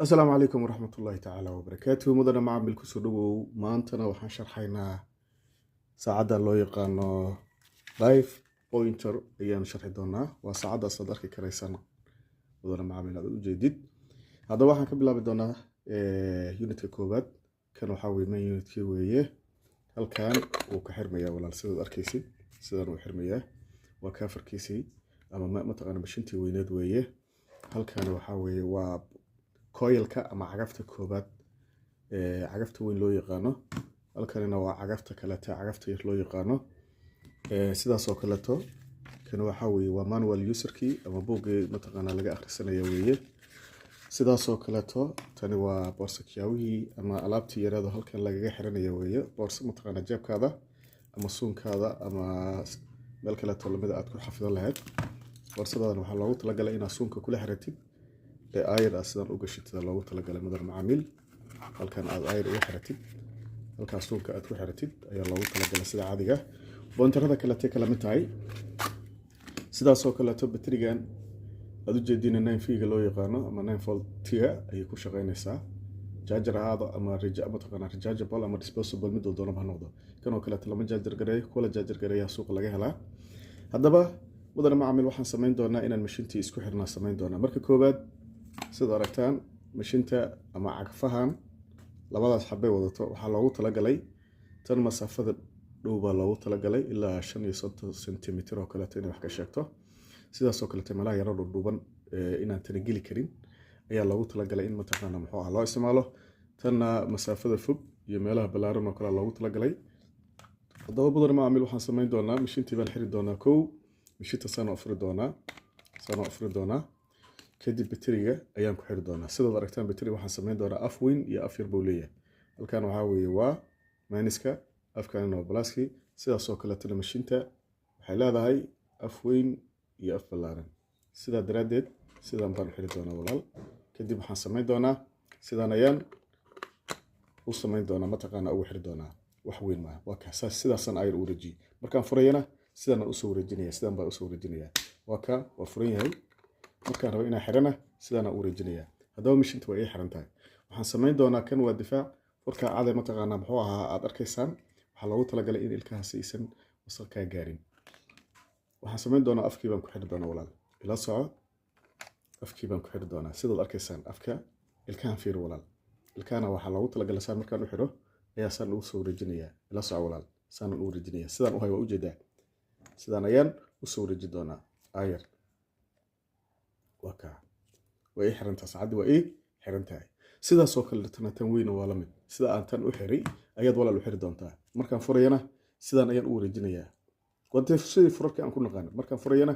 Asalaamu calaykum waraxmat ullaahi tacaala wabarakaatuhu. Mudane macaamil, kusoo dhawow. Maantana waxaan sharxaynaa saacadda loo yaqaano dive pointer ayaan sharxi doonaa. Waa saacaddaas aad arki karaysaan, mudane macaamil, aad ujeedid. Haddaba waxaan ka bilaabi doonaa unitka koowaad. Kan waxaa weye main unitkii weeye. Halkan wuu ka xirmayaa, walaal, sidaad arkaysid. Sidan uu xirmayaa, waa coverkiisii ama mataqaana mashintii weyneed weeye. Halkan waxaa weeye waa coilka ama cagafta koobaad, cagafta weyn loo yaqaano. Halkanina waa cagafta kaleeto, cagafta yar loo yaqaano. Sidaas oo kaleeto kan waxaa weeye waa manual userkii ama buuggii mataqaana laga akhrisanaya weeye. Sidaas oo kaleeto tani waa boorsa kiyaawihii ama alaabtii yareedo halkan lagaga xiranaya weeye. Boorsa mataqaana jeebkaada ama suunkaada ama meel kaleeto lamida aad ku xafidan lahayd. Boorsadadan waxaa loogu talagalay inaad suunka kula xiratid ee aayar aad sidan u gashitida loogu talagalay, mudan macaamiil. Halkan aad aayar uga xiratid, halkaas suunka aad ku xiratid ayaa loogu talagalay. Sida caadiga pointerada kaletay kala mid tahay. Sidaas oo kaleeto baterigan aad ujeedina 9 V-ga loo yaqaano ama 9 voltiga ayay ku shaqeynaysaa. Charger ahaado ama mataqaana rechargeable ama disposable, mid doonaba ha noqdo. Kan oo kaleeto lama charge gareeyo, kuwa la charge gareeyaa suuqa laga helaa. Haddaba, mudane macaamil, waxaan samayn doonaa inaan mashintii isku xirnaa samayn doonaa. Marka koowaad, sida aragtaan, mashinta ama cagfahan labadaas xabbay wadato. Waxaa loogu talagalay tan masaafada dhow baa loogu talagalay, ilaa 35 centimeter oo kaleeto inay wax ka sheegto. Sidaas oo kaleeto meelaha yaro dhudhuuban inaan tani geli karin ayaa loogu talagalay in mataqaana muxuu ah loo isticmaalo. Tanna masaafada fog iyo meelaha ballaaran oo kale loogu talagalay. Haddaba, mudan macaamil, waxaan samayn doonaa mashintii baan xiri doonaa. Kow, mashinta saan u furi doonaa, saan u furi doonaa. Kadib bateriga ayaan ku xiri doonaa. Sidaad aragtaan, bateriga waxaan samayn doonaa af weyn iyo af yar buu leeyahay. Halkan waxaa weeye waa minuska, afkanina waa pluskii. Sidaas oo kaleetona mashinta waxay leedahay af weyn iyo af ballaaran. Sidaa daraaddeed sidaan baan u xiri doonaa, walaal. Kadib waxaan samayn doonaa sidaan ayaan u samayn doonaa, mataqaanaa, ugu xiri doonaa. Wax weyn maaha, waa ka sidaasaan ayar u wareejiyey. Markaan furayana sidaan usoo wareejinaya, sidaan baan usoo wareejinaya. Waa ka, waa furan yahay. Markaan rabo inaan xirana, sidaanaan u wareejinaya. Haddaba mashinta waa ii xiran tahay. Waxaan samayn doonaa, kan waa difaac furka cade, mataqaanaa muxuu ahaa, aad arkaysaan. Waxaa loogu talagalay in ilkahaasi aysan wasaq kaa gaarin. Waxaan samayn doonaa afkii baan ku xiri doonaa, walaal, ila soco. Afkii baan ku xiri doonaa. Sidaad arkaysaan, afka ilkahan fiir, walaal. Ilkahana waxaa loogu talagalay saan markaan u xiro ayaa saan ugu soo wareejinayaa. Ila soco, walaal. Saanaan u wareejinaya, sidaan u hay waa ujeedaa. Sidaan ayaan usoo wareejin doonaa ayar. Waa kaa, waa ii xiran tahay saacaddii, waa ii xiran tahay. Sidaasoo kale tana tan weyna waa la mid. Sida aan tan u xiray ayaad, walaal, u xiri doontaa. Markaan furayana sidaan ayaan u wareejinayaa. Waa dee sidii furarkii aan ku naqaano. Markaan furayana